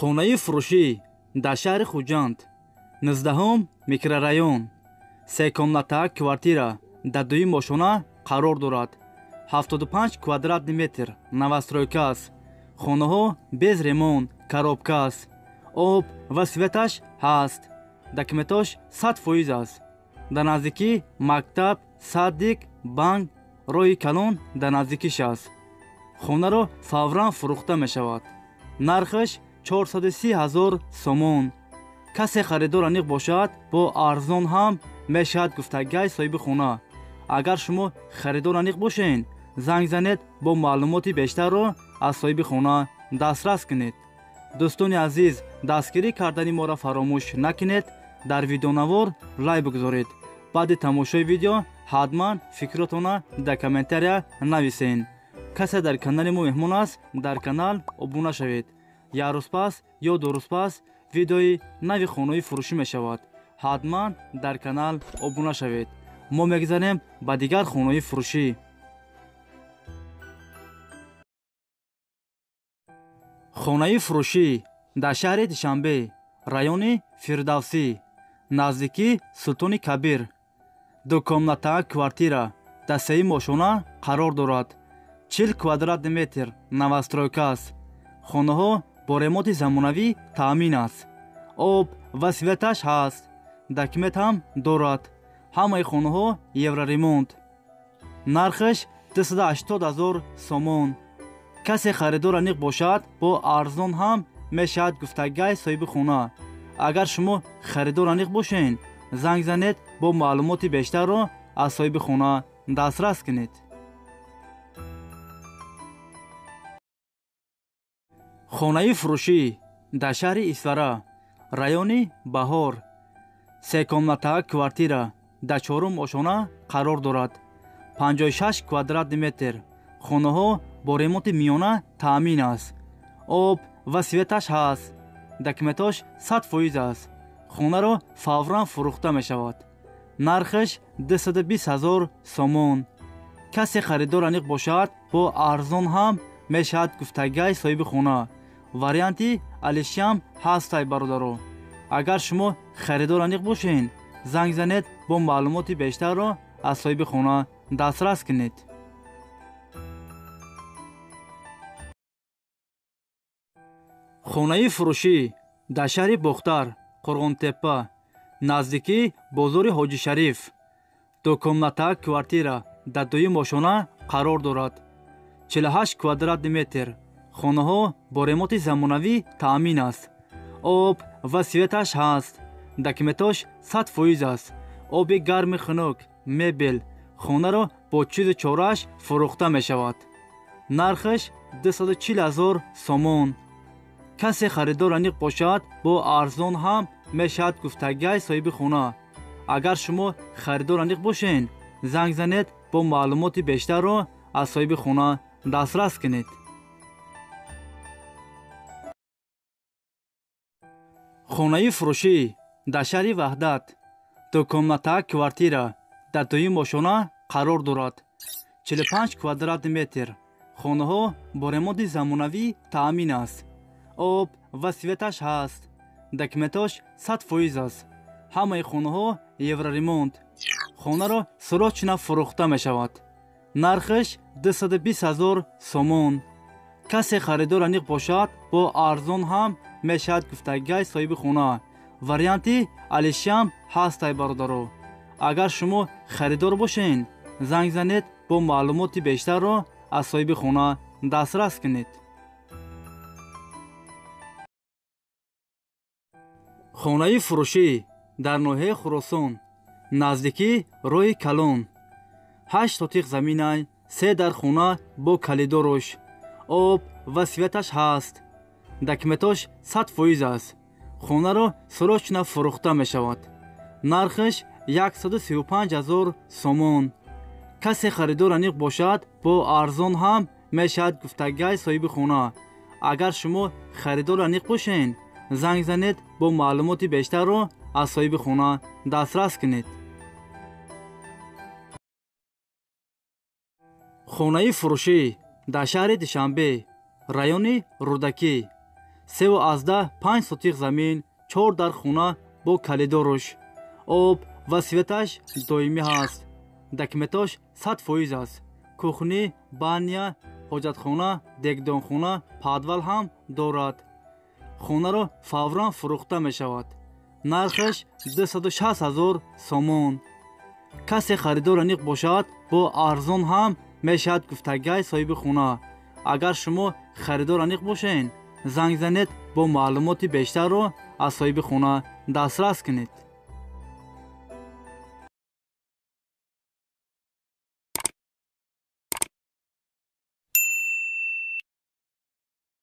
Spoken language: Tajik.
Хонаи фурӯшӣ дар шаҳри Хуҷанд, 19 микрорайон, се комната квартира дар дуюм ошона қарор дорад. 75 квадратный метр, новостройка аст. Хонаҳо без ремонт, коробка аст. Об ва светаш ҳаст. Документош 100% аст. Дар наздикӣ мактаб, садик, банк, роҳи калон дар наздикиш аст. Хонаро фавран фурӯхта мешавад. Нархаш 430 000 сомон. Касе харидор аниқ бошад, бо арзон ҳам мешавад гуфтагай соҳиби хона. Агар шумо харидор аниқ бошед, занг занед, бо маълумоти бештарро аз соҳиби хона дастрас кунед. Дӯстони азиз, дастгирӣ кардани моро фаромӯш накунед. Дар видеонавор лайк бигузоред. Баъди тамошои видео ҳатман фикротона дар комментария нависен. Касе дар канали мо меҳмон аст, дар канал обуна шавед. Як рӯз пас ё ду рӯз пас видеои нави хонаи фурӯшӣ мешавад. Ҳатман дар канал обуна шавед. Мо мегзарем ба дигар хонаи фурӯшӣ. Хонаи фурӯшӣ дар шаҳри Душанбе, райони Фирдавсӣ, наздикии Султони Кабир. Ду комната квартира дар сеюм ошона қарор дорад. 40 квадратный метр, новостройка аст. Хонаҳо бо ремонти замонавӣ таъмин аст. Об ва светаш ҳаст. Документ ҳам дорад. Ҳамаи хонаҳо евроремонт. Нархаш 280 000 сомон. Касе харидор аниқ бошад, бо арзон ҳам мешавад гуфтагай соҳиби хона. Агар шумо харидор аниқ бошед, занг занед, бо маълумоти бештарро аз соҳиби хона дастрас кунед. Хонаи фурӯшӣ дар шаҳри Исфара, райони Баҳор, се комната квартира дар чорум ошона қарор дорад. 56 квадратный метр. Хонаҳо бо ремонти миёна таъмин аст. Об ва светаш ҳаст. Документош 100% аст. Хонаро фавран фурӯхта мешавад. Нархаш 220 000 сомон. Касе харидор аниқ бошад, бо арзон ҳам мешавад гуфтагай соҳиби хона. Варианти алишиам ҳастай бародаро. Агар шумо харидор аниқ бошед, занг занед, бо маълумоти бештарро аз соҳиби хона дастрас кунед. Хонаи фурӯшӣ дар шаҳри Бохтар, Қурғонтеппа, наздикии бозори Ҳоҷи Шариф. Ду комната квартира дар дуюм ошона қарор дорад. 48 квадратный метр. Хонаҳо бо ремонти замонавӣ таъмин аст. Об ва светаш ҳаст. Документош 100% аст. Оби гарми хунук, мебел. Хонаро бо чизу чорааш фурӯхта мешавад. Нархаш 240 000 сомон. Касе харидор аниқ бошад, бо арзон ҳам мешавад гуфтагай соҳиби хона. Агар шумо харидор аниқ бошед, занг занед, бо маълумоти бештарро аз соҳиби хона дастрас кунед. Хонаи фурӯшӣ дар шаҳри Ваҳдат, ду комната квартира дар дуюм ошона қарор дорад. 45 квадратный метр. Хонаҳо бо ремонти замонавӣ таъмин аст. Об ва светаш ҳаст. Документош 100% аст. Ҳамаи хонаҳо евроремонт. Хонаро срочно фурӯхта мешавад. Нархаш 220 000 сомон. Касе харидор аниқ бошад, бо арзон ҳам мешавад гуфтагай соҳиби хона. Варианти алишиам ҳастай бародаро. Агар шумо харидор бошед, занг занед, бо маълумоти бештарро аз соҳиби хона дастрас кунед. Хонаи фурӯшӣ дар ноҳияи Хуросон, наздикии роҳи калон. 8 сотиқ заминай, 3 дар хона бо калидорош. Об ва светаш ҳаст. Документош 100% аст. Хонаро срочно фурӯхта мешавад. Нархаш 135 000 сомон. Касе харидор аниқ бошад, бо арзон ҳам мешавад гуфтагай соҳиби хона. Агар шумо харидор аниқ бошед, занг занед, бо маълумоти бештарро аз соҳиби хона дастрас кунед. Хонаи фурӯшӣ дар шаҳри Душанбе, райони Рӯдакӣ, 3,5 сотих замин, 4 дар хона бо калидоруш. Об ва светаш доимӣ ҳаст. Документош 100% аст. Кухни, баня, ҳоҷатхона, дегдонхона, подвал ҳам дорад. Хонаро фавран фурӯхта мешавад. Нархаш 260 000 сомон. Касе харидор аниқ бошад, бо арзон ҳам мешавад, гуфтагай соҳиби хона. Агар шумо харидор аниқ бошед, занг занед, бо маълумоти бештарро аз соҳиби хона дастрас кунед.